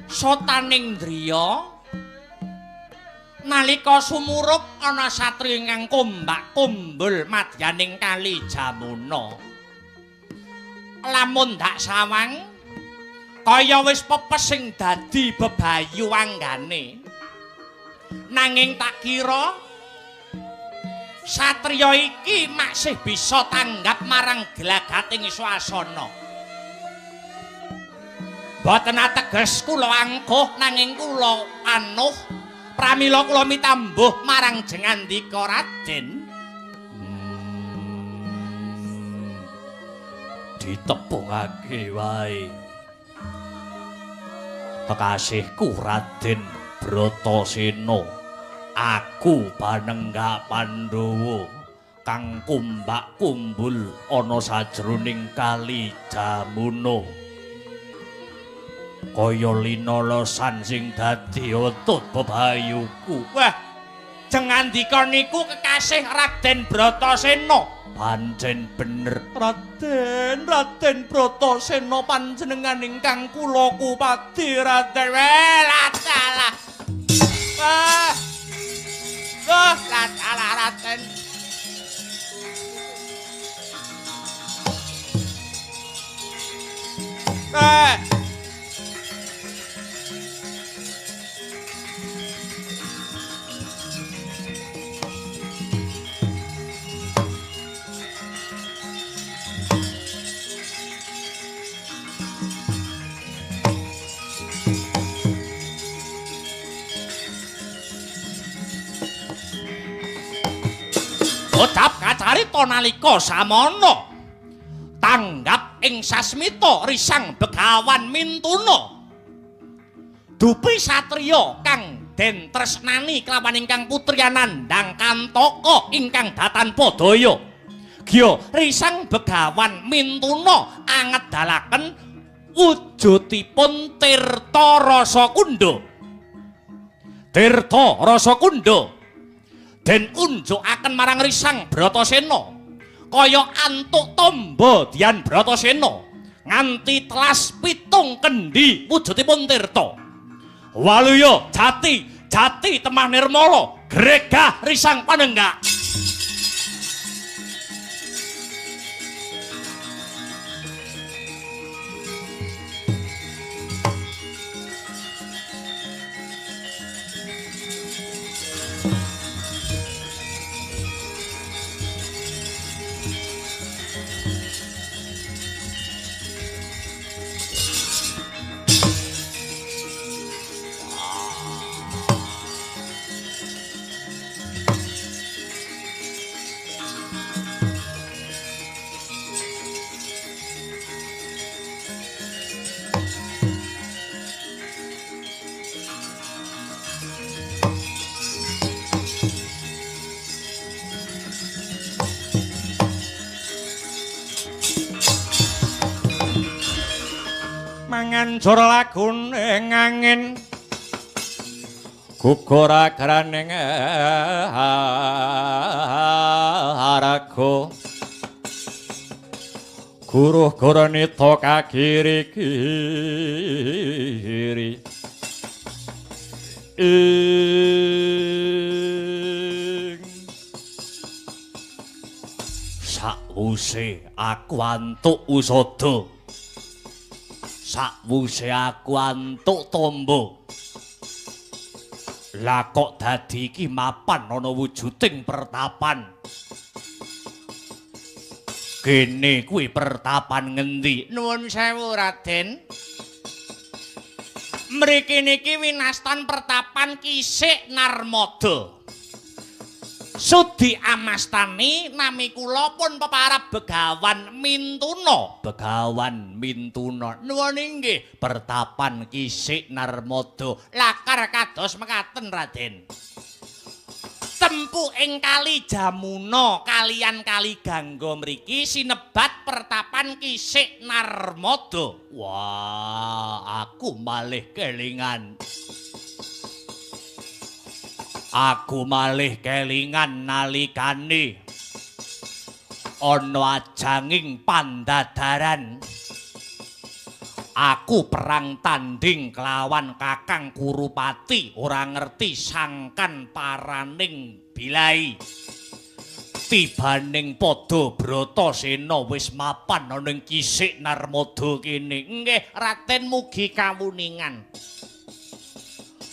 sotaning driya nalika sumurup ana satriya ingkang kombak kumbul madyaning kali Jamuna. Lamun dak sawang kaya wis pepes sing dadi bebayu anggane. Nanging tak kira satriya iki masih bisa tanggap marang glagating swasana. Boten ateges kula angkuh nanging kula anuh pramila kula mitambuh marang jengandika Raden. Ditepungake wae kekasihku Raden Bratasena. Aku panenggak Pandhawa kang kumbak kumbul ana sajroning kali Jamuna. Kaya linolosan sing dadi otut bebayuku. Wah, jengandika niku kekasih Raden Bratasena. Pancen bener Raden, Raden Bratasena panjenengan ingkang kula kupati Raden. Weh, salah. Wah. Wah, salah Raden. Eh. Ucap kacarita nalika samana tanggap ing sasmita risang begawan mintuna dupi satriya kang den tresnani kelawan ingkang putri Anandang Kantaka ingkang datanpa daya. Gya risang begawan mintuna angedalaken wujudipun Tirta Rasakunda. Tirta Rasakunda den unjukaken marang risang Bratasena kaya antuk tombo dian Bratasena nganti telas 7 kendi wujudipun tirta. Waluya jati jati temah nirmala gregah risang panenggak. Manganjur lagune angin gugur agraning haraga guruh goronita kagiri-giri Ing sakwuse aku antuk usada, sakwuse aku antuk tombo, lah kok dadi iki mapan ana wujuding pertapan. Kene kuwi pertapan ngendi? Nuwun sewu Raden. Mriki niki winastan pertapan Kisik Narmada. Sudi amastani nami kula pun peparab Begawan Mintuna. Begawan Mintuna. Nuwun inggih pertapan Kisik Narmada. Lakar kados mekaten Raden. Tempu ing Kali Jamuna kalian Kali Gangga mriki sinebat pertapan Kisik Narmada. Wah, aku malih kelingan. Aku malih kelingan nalikane ana ajanging pandadaran. Aku perang tanding kelawan Kakang Kurupati, ora ngerti sangkan paraning bilai. Tibaning padha Bratasena wis mapan ana ing Kisik Narmada kene. Nggih, Raden mugi kawuningan.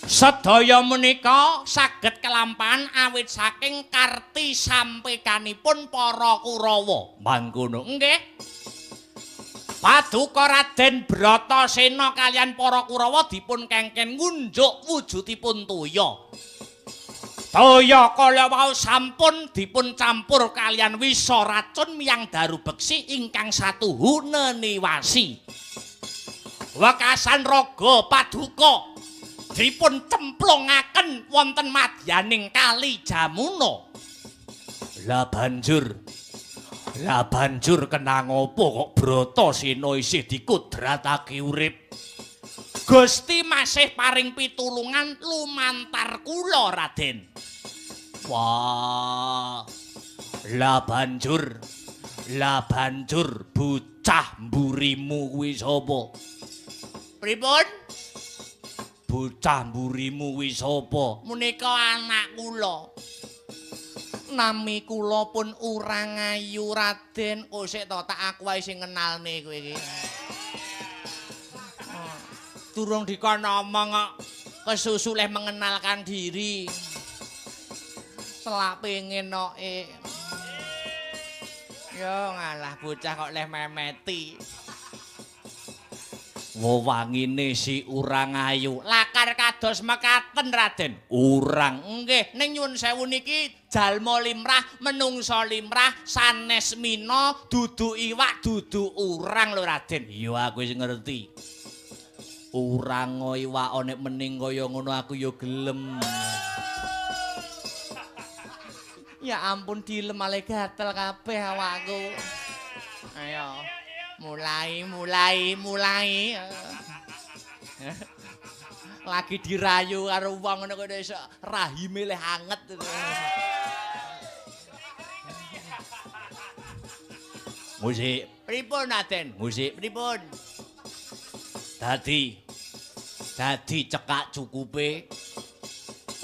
Sedaya menika saged kelampahan awit saking karti sampekanipun para Kurawa. Mangkono. Nggih. Paduka Raden Bratasena kalian para Kurawa dipun kengken ngunjuk wujudipun toya. Toya kala wau sampun dipun campur kalian wisa racun miyang daru beksi ingkang satuhu neniwasi. Wekasan raga paduka dipun cemplungaken wonten madyaning Kali Jamuna. Lah banjur kenang apa kok Bratasena isih dikudratake urip? Gusti masih paring pitulungan lumantar kula Raden. Wah. Lah banjur bocah mburimu kuwi sapa? Pripun? Bocah mburimu kuwi sapa? Menika anak kula. Nami kula pun Urang Ayu Raden. Oh sik to, tak aku wae sing ngenalne kowe iki. Durung dikon omong kok kesusu leh mengenalkan diri. Selak pengen noke. Yo ngalah bocah kok leh memeti. Wewangine si Urang Ayu. Lakar kados mekaten Raden. Urang nggih, ning nyuwun sewu niki jalma limrah, menungsa limrah, sanes mina, dudu iwak, dudu urang lho Raden. Iya aku wis ngerti. Urang iwak nek mening kaya ngono aku ya gelem. Ya ampun dilem ale gatel kabeh awakku. Ayo. Mulai. Lagi dirayu karo wong ngono kok iso rahime leh anget. Musik. Pripun Raden? Musik pripun? Dadi cekak cukupe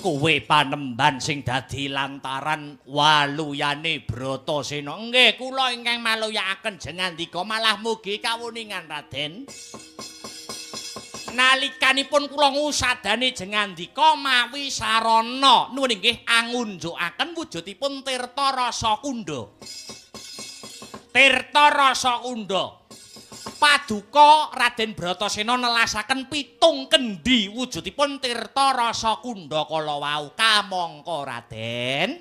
kowe panemban sing dadi lantaran waluyane Bratasena. Nggih, kula ingkang maluyakaken jengandika malah mugi kawuningan Raden. Nalikanipun kula ngusadani jengandika mawi sarana nuwun inggih angunjukaken wujudipun Tirta Rasa Kunda. Tirta Rasa Kunda. Paduka Raden Bratasena nelasaken 7 kendi wujudipun Tirta Rasa Kunda kala wau. Kamangka Raden,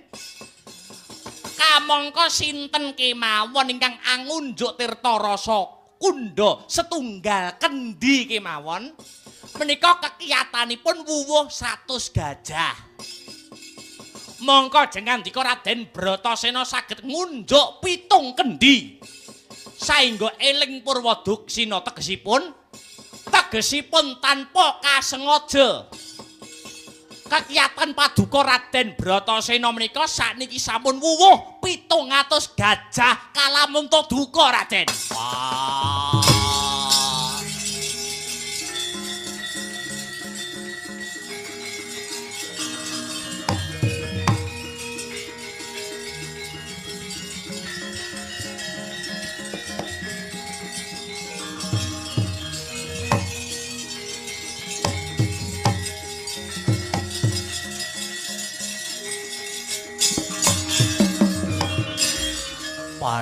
kamangka sinten kemawon ingkang angunjuk Tirta Rasa Kunda setunggal kendi kemawon menika kekiyatanipun wuwuh 100 gajah. Mongko jengandika Raden Bratasena saged ngunjuk 7 kendi. Saengga eling purwa duksina tegesipun tanpa kasengaja. Kekiyatan paduka Raden Bratasena menika sakniki sampun wuwuh 700 gajah kalamunta duka Raden. Wah.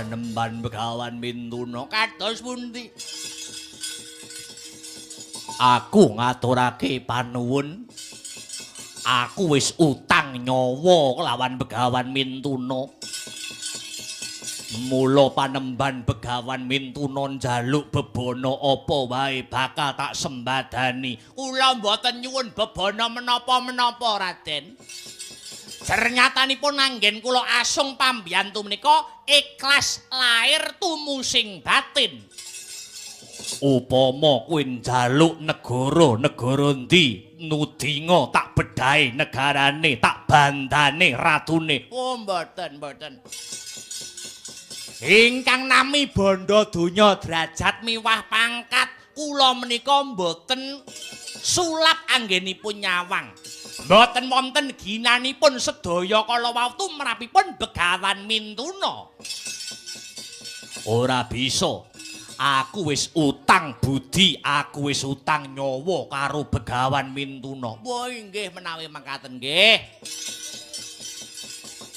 Panemban Begawan Mintuna kados pundi? Aku ngaturake panuwun. Aku wis utang nyawa kelawan Begawan Mintuna. Mula panemban Begawan Mintuna njaluk bebana apa wae bakal tak sembadani. Kula mboten nyuwun bebana menapa-menapa, Raden. Jernyatanipun anggen kula asung pambiyantu menika ikhlas lair tumusing batin. Upama kowe njaluk negara, negara endi nudinga tak bedhae negarane, tak bandane ratune. Oh, mboten, mboten. Ingkang nami bondo donya derajat miwah pangkat kula menika mboten sulap anggenipun nyawang. Mboten wonten ginanipun sedaya kala wau tumrapipun Begawan Mintuna. Ora bisa. Aku wis utang budi, aku wis utang nyawa karo Begawan Mintuna. Wah, inggih menawi mangkaten nggih.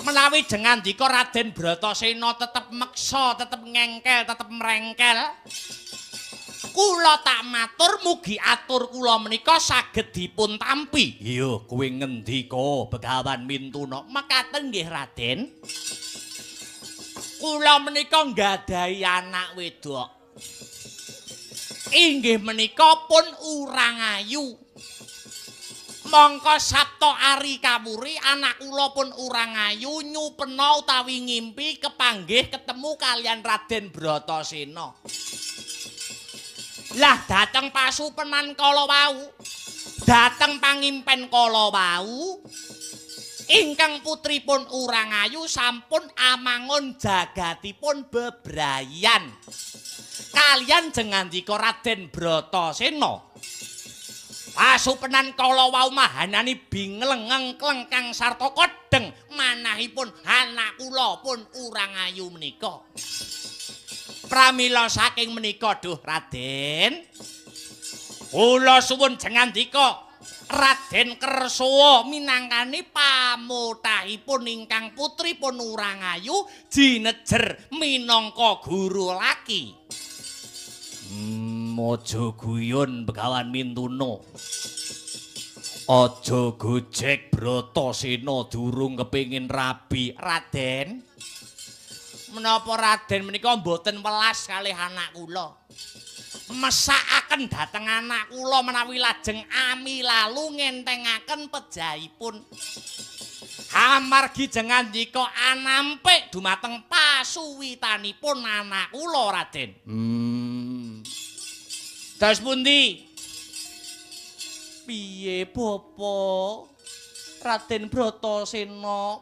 Menawi jengandika Raden Bratasena tetep meksa, tetep ngengkel, tetep mrengkel. Kula tak matur mugi atur kula menika saged dipun tampi. Iya, kowe ngendika Begawan Mintuna. Mekaten nggih Raden. Kula menika nggadahi anak wedok. Inggih menika pun urang ayu. Mongko Sabta Ari kawuri anak kula pun urang ayu nyupena utawi ngimpi kepanggih ketemu kalian Raden Bratasena. Lah dateng pasupenan kala wau, dateng pangimpen kala wau, ingkang putripun urang ayu sampun amangun jagatipun bebrayan. Kalian jengandika Raden Bratasena. Pasupenan kala wau mahanani bingleng ngengkleng kang sarta kodheng manahipun anak kula pun urang ayu menika. Pramila saking menika duh Raden, kula suwun jengandika Raden kersawa minangkani pamotahipun ingkang putripun urang ayu jinejer minangka guru laki. Aja guyon Begawan Mintuna. Aja gojek Bratasena durung kepengin rabi. Raden, menapa Raden menika mboten welas kalih anak kula? Mesakaken dhateng anak kula menawi lajeng ami lalu ngentengaken pejahipun. Amargi jengandika anampik dumateng pasuwitanipun anak kula Raden. Terus pundi? Piye Bapak? Raden Bratasena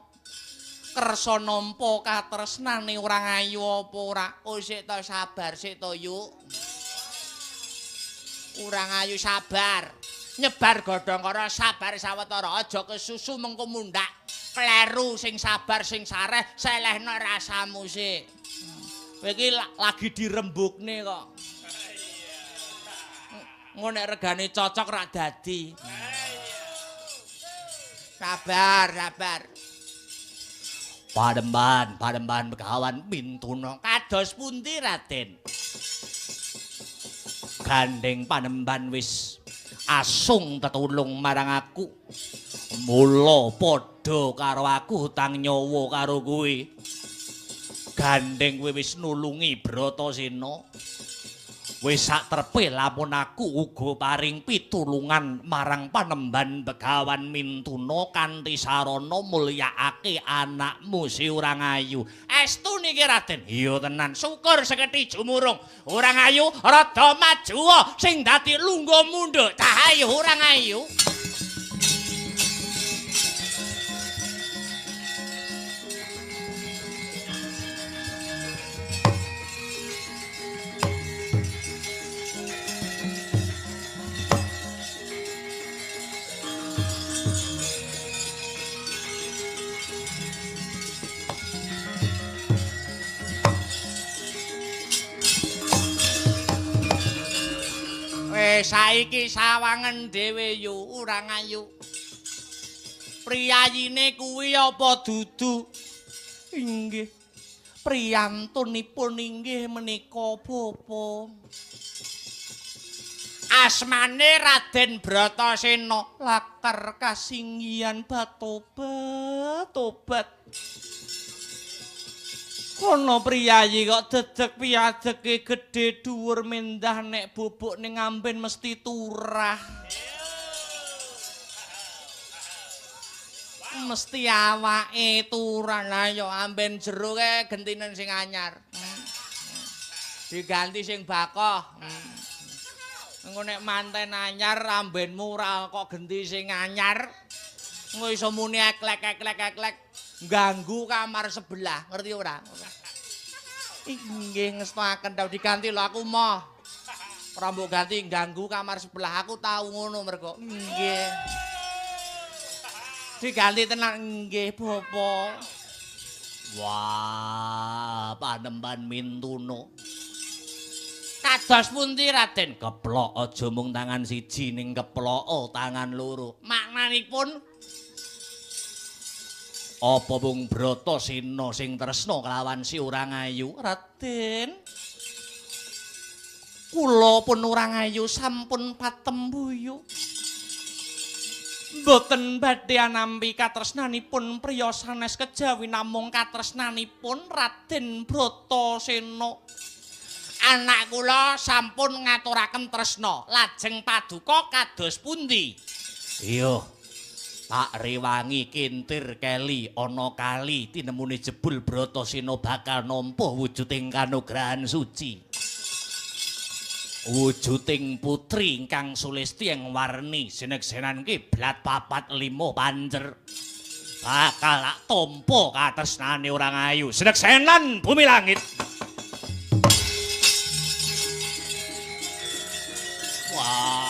kersa nampa katresnane urang ayu apa ora? Oh sik to sabar sik to yuk. Urang ayu sabar. Nyebar godhong kara sabar sawetara aja kesusu mengko mundhak. Kleru sing sabar sing sareh selehno rasamu sik. Kowe iki lagi dirembukne kok. Engko nek regane cocok rak dadi. Sabar, sabar. Panembahan, panembahan Begawan Mintuna kados pundi Raden? Gandeng panembahan wis asung tetulung marang aku. Mula padha karo aku hutang nyawa karo kowe. Gandeng kowe wis nulungi Bratasena. Wis sak trepe lamun aku uga paring pitulungan marang panembahan Begawan Mintuna kanthi sarana mulyakake anakmu si urang ayu. Estu niki Raden? Iya tenan, syukur seketi jumurung. Urang ayu rada maju sing dadi lungguh mundhuk. Cah ayu urang ayu. Saiki sawangen dhewe yu urang ayu. Priyayine kuwi apa dudu? Inggih. Priyantunipun inggih menika bapa. Asmane Raden Bratasena, lakar kasinggihan batobat tobat. Kono priyayi kok dedeg piadege gedhe dhuwur mendah nek bubuk ning amben mesti turah. Mesti awake turah. Lah ya amben jero kae gentinen sing anyar. Diganti sing bakoh. Engko nek manten anyar ambenmu ora kok genti sing anyar. Engko iso muni eklek eklek eklek ganggu kamar sebelah, ngerti ora? Inggih ngestoaken tau diganti lho aku moh. Ora mbok ganti ganggu kamar sebelah aku tau ngono mergo. Nggih. Diganti tenan nggih bapa. Wah, panemban Mintuna. Kados pundi Raden? Keplok aja mung tangan siji ning keplok tangan loro. Maknanipun apa mung Bratasena sing tresna kelawan si Urang Ayu? Raden, kula pun Urang Ayu sampun patembuyu. Mboten badhe anampi katresnanipun priya sanes kejawi namung katresnanipun Raden Bratasena. Anak kula sampun ngaturaken tresna, lajeng paduka kados pundi? Iya. Tak rewangi kintir keli ana kali tinemune jebul Bratasena bakal nampa wujuding kanugrahan suci. Wujuding putri ingkang sulesti ing warni sineksenan kiblat 4 5 pancer. Bakal tak tampa katresnane Urang Ayu. Sineksenan bumi langit. Wah.